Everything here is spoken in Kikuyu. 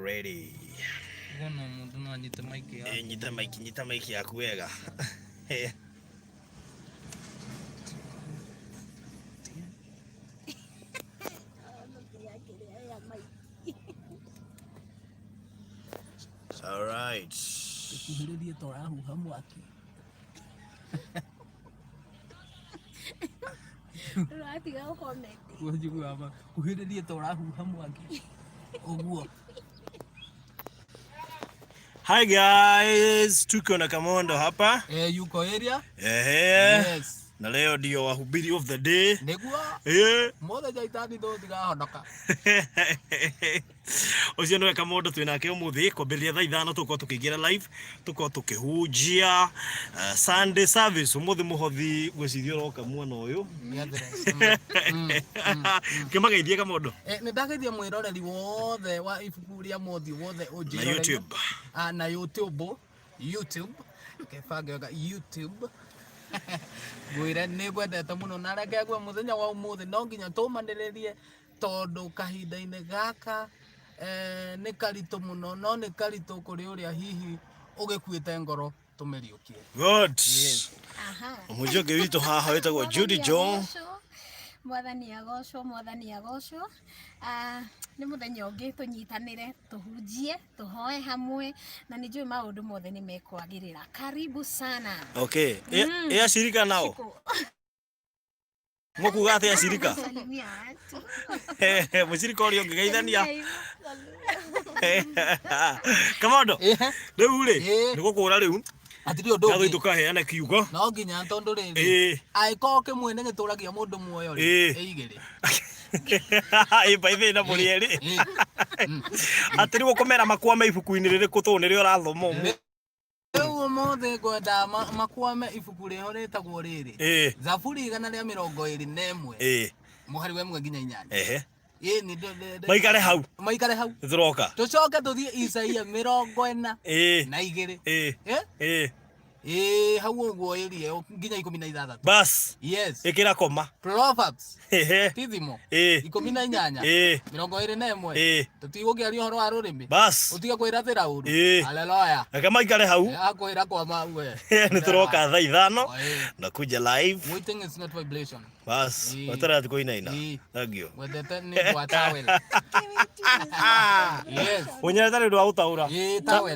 Ready. Wona mũndũ no anyite mic ya. Eh, nyita mic, nyita mic yaku wega. All right. Kuhĩrĩrie ta ũrahuha mwaki. Ũratiga gũ-comment. Njiguaga kuhĩrĩrie ta ũrahuha mwaki. Ũguo. Hi guys, tuko na Kamondo hapa. Eh, yuko area? Ehe. Yes. Na leo ndio wahubiri of the day. Nĩguo Eh. mothe jaitani tũtigahonoka. Ũcio nĩwe Kamondo twĩ nake ũmũthĩ kwambĩrĩria thaa ithano tũkorwo tũkĩingĩra live tũkorwo tũkĩhunjia Sunday service ũmũthĩ mũhothi ngwĩciria ũroka mwena ũyũ. Kĩmageithie Kamondo. Eh, nĩ ndageithia mwĩroreri wothe wa ibuku rĩa mothiũ wothe Na ũnjĩroreire. YouTube. Ah, na YouTube. YouTube. Kĩbange wega YouTube. Ngwĩre nĩ ngwendete mũno na reke ngue mũthenya wa ũmũthĩ no nginya tũmanĩrĩrie tondũ kahinda-inĩ gaka eh, nĩ karitũ mũno no nĩ karitũ kũrĩ ũrĩa hihi ũgĩkuĩte ngoro tũmĩriũkie. Good. Yes. Aha. Mũhunjia ũngĩ witũ haha wĩtagwo Judy Mwathani John. agocwo, Mwathani agocwo, Mwathani agocwo. Ah, nĩ mũthenya ũngĩ tũnyitanĩre, tũhunjie, tũhoe hamwe na nĩ njũĩ maũndũ mothe nĩ mekwagĩrĩra. Karibu sana. Okay. Ĩ acirika nao? Shiko. Mũkuga atĩa acirika? Salimia watu. Mũcirika ũrĩa ũngĩgeithania. Salimia Kamondo. Ĩhe. Rĩu rĩ, Ĩĩ. nĩ gũkũra rĩu. Hatirĩ ũndũ Ngatho ũngĩ. tũkaheana kiugo. No nginya tondũ rĩrĩ Ĩĩ. angĩkorwo kĩmwe nĩ gĩtũragia mũndũ muoyo rĩ Ĩĩ. ĩ igĩrĩ. Ĩ by the way na mũrĩ erĩ. Ĩĩ. Atĩ rĩu ũkũmera makwame ibuku-inĩ rĩrĩkũ tondũ nĩrĩo ũrathoma ũmũthĩ. Rĩu ũmũthĩ ngwenda makwame ibuku rĩho rĩtagwo rĩrĩ. Ĩĩ. Zaburi 121. Ĩĩ. Mũhari wa 1 nginya 8. Ehe. Ĩĩ nĩ Maikare hau. Maikare hau. Nĩtũroka. Tũcoke tũthiĩ Isaia 42. Ĩĩ. Ĩĩ. Eh? Ĩĩ. Ĩĩ hau ũguo ĩrie nginya 16. Bas. Yes. Ĩkĩra koma. Proverbs. Ehe. Tithimo. Ĩĩ. 18. Ĩĩ. 21. Ĩĩ. Tũtigũkĩaria ũhoro wa rũrĩmĩ. Bas. Ũtige kwĩrathĩra ũru. Ĩĩ. Haleluya. Reke maikare hau. Akwĩra kwama we. Nĩtũroka thaa ithano. Ĩĩ. Na kuja live. Waiting is not vibration. Bas. Ĩĩ. Weterera tukũinaina. Ĩĩ. Thank you. Wendete nĩ ũndũ wa towel. Yes. Ũnyerete nĩ ũndũ wa gũtaũra. Ĩĩ towel.